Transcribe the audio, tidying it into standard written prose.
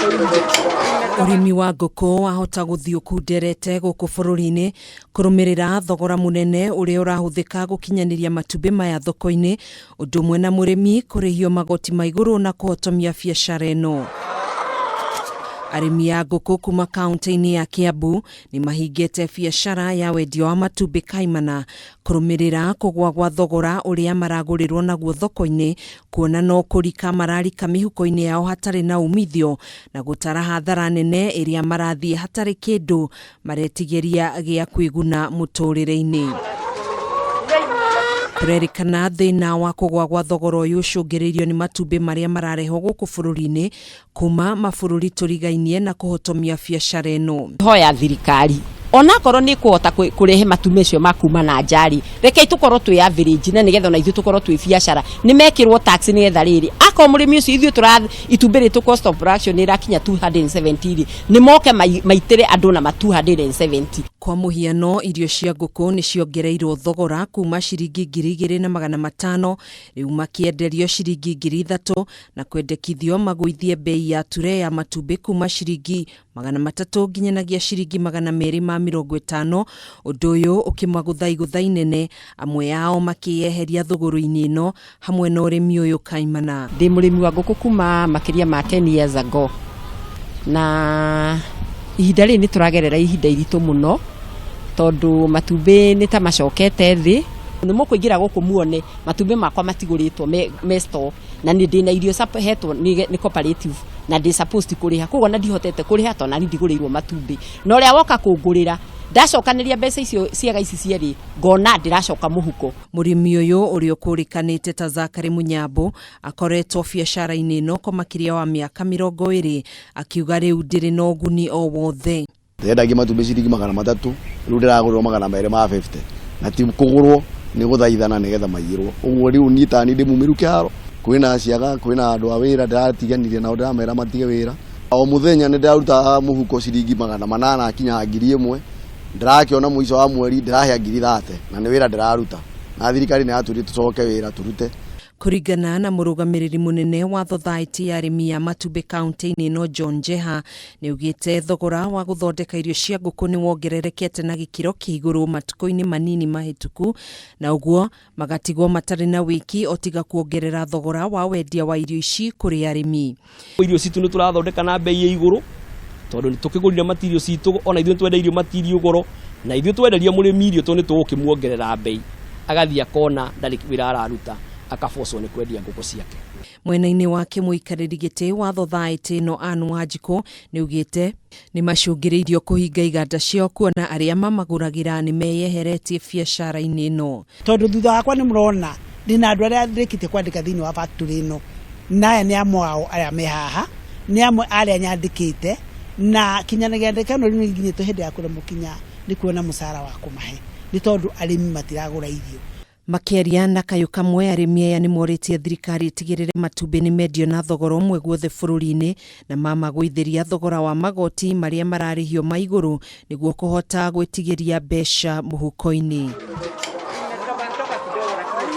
Ũrĩmi wa ngũkũ wahota gũthiĩ ũkunderete gũkũ bũrũri-inĩ kũrũmĩrĩra thogora mũnene ũrĩa ũrahũthĩka gũkinyanĩria matumbĩ maya thoko-inĩ, ũndũ ũmwe na mũrĩmi kũrĩhio magoti ma igũrũ na kũhotomia biacara ĩno. Arĩmi a ngũkũ kuma kaunti-inĩ ya Kiambu nĩ mahingĩte biacara ya wendia wa matumbĩ kaimana kũrũmĩrĩra kũgũa gwa thogora ũrĩa maragũrĩrwo naguo thoko-inĩ kuona no kũrika mararika mĩhuko-inĩ yao hatarĩ na umithio na gũtara hathara nene ĩrĩa marathiĩ hatarĩ kĩndũ maretigĩria gĩa kwĩguna mũtũrĩre-inĩ. Kũrerĩkana thĩna wa kũgũa gwa thogora ũyũ ũcũngĩrĩirio nĩ matumbĩ marĩa mararehwo gũkũ bũrũri-inĩ kuma mabũrũri tũrigainie na kũhotomia biacara ĩno. Hoya thirikari onakorwo nĩ kũhota kũrehe matumbĩ macio ma kuma na nja rĩ, rekei tũkorwo twĩ average na nĩgetha ona ithuĩ tũkorwo twĩ biacara nĩ mekĩrwo tax nĩgetha rĩrĩ akorwo mũrĩmi ũcio ithuĩ tũra itumbĩ rĩtũ cost of production nĩ ĩrakinya 270 rĩ, nĩ moke maitĩre andũ na ma 270. Kwa mũhiano, irio cia ngũkũ nĩ ciongereirwo thogora kuma ciringi 2500 rĩu makĩenderio ciringi 3000 na kwendekithio magũithie mbei ya ture ya matumbĩ kuma ciringi 300 nginyanagia ciringi 250, ũndũ ũyũ ũkĩmagũtha igũtha inene, amwe ao makĩyeheria thũgũrĩ-inĩ ĩno hamwe na ũrĩmi ũyũ kaimana. Ndĩ mũrĩmi wa ngũkũ kuma makĩria ma 10 years ago, na ihinda rĩrĩ nĩ tũragerera ihinda iritũ mũno tondũ matumbĩ nĩ ta macokete thĩ. Nĩ mũkũingĩra gũkũ muone matumbĩ makwa matigũrĩtwo me store, na nĩ ndĩna irio hetwo nĩ cooperative na ndĩ supposed kũrĩha, koguo na ndihotete kũrĩha tondũ nani ndigũrĩirwo matumbĩ, na ũrĩa woka kũngũrĩra ndacokanĩria mbeca icio ciaga ici cierĩ ngona ndĩracoka mũhuko. Mũrĩmi ũyũ ũrĩa ũkũrĩkanĩte ta Zachary Mũnyambo akoretwo biacara-inĩ ĩno kwa makĩria wa mĩaka 20, akiuga rĩu ndĩrĩ na ũguni o wothe. Ndendagia matumbĩ ciringi 300, rĩu ndĩragũrĩrwo 250, na ti kũgũrwo nĩ gũthaithana nĩgetha maiyĩrwo. Ũguo rĩu niĩ tani ndĩ mumĩru kĩharo, kwĩna ciaga, kwĩna andũ a wĩra ndĩratiganire nao ndĩramera matige wĩra. O mũthenya nĩ ndĩraruta mũhuko ciringi 800 kinya 1000, ndĩrakĩona mũico wa mweri ndĩrahĩa 30,000 na nĩ wĩra ndĩraruta. Na thirikari nĩ yatwĩrire tũcoke wĩra tũrute. Kũringana na mũrũgamĩrĩri mũnene wa thothaitĩ ya arĩmi a matumbĩ kaunti-inĩ ĩno John Njeha, nĩaugĩte thogora wa gũthondeka irio cia ngũkũ nĩ wongererekete na gĩkĩro kĩa igũrũ matukũ-inĩ manini mahĩtũku, na ũguo magatigwo matarĩ na wĩki o tiga kuongerera thogora wa wendia wa irio ici kũrĩ arĩmi. Irio citũ nĩ tũrathondeka na bei ya igũrũ tondũ nĩ tũkĩgũrire material citũ, ona ithuĩ nĩ twendeirio material goro, na ithuĩ twenderia mũrĩmi irio tondũ nĩ tũgũkĩmuongerera bei, agathiĩ akona ndarĩ wĩra araruta, akabocwo nĩ kwendia ngũkũ ciake. Mwena-inĩ wake mũikarĩri gĩtĩ wa thothaitĩ ĩno Ann Wanjikũ nĩaugĩte nĩ macũngĩrĩirio kũhinga iganda ciao kuona arĩa mamagũragĩra nĩ meyeheretie biacara-inĩ ĩno. Tondũ thutha wakwa nĩ mũrona ndĩna andũ arĩa ndĩkĩtie kwandĩka thĩinĩ wa factory ĩno, na aya nĩ amwe ao arĩa me haha, nĩ amwe arĩa nyandĩkĩte, na kinyanĩria ndagĩka ĩno rĩu nĩ nginyĩte hĩndĩ ya kũremwo kinya nĩ kuona mũcara wa kũmahe, nĩ tondũ arĩmi matiragũra irio. Makĩaria na kayũ kamwe, arĩmi aya nĩ morĩtie thirikari ĩtigĩrĩre matumbĩ nĩ mendio na thogora ũmwe guothe bũrũri-inĩ na mamagũithĩria thogora wa magoti marĩa mararĩhio ma igũrũ nĩguo kũhota gwĩtigĩria mbeca mũhuko-inĩ.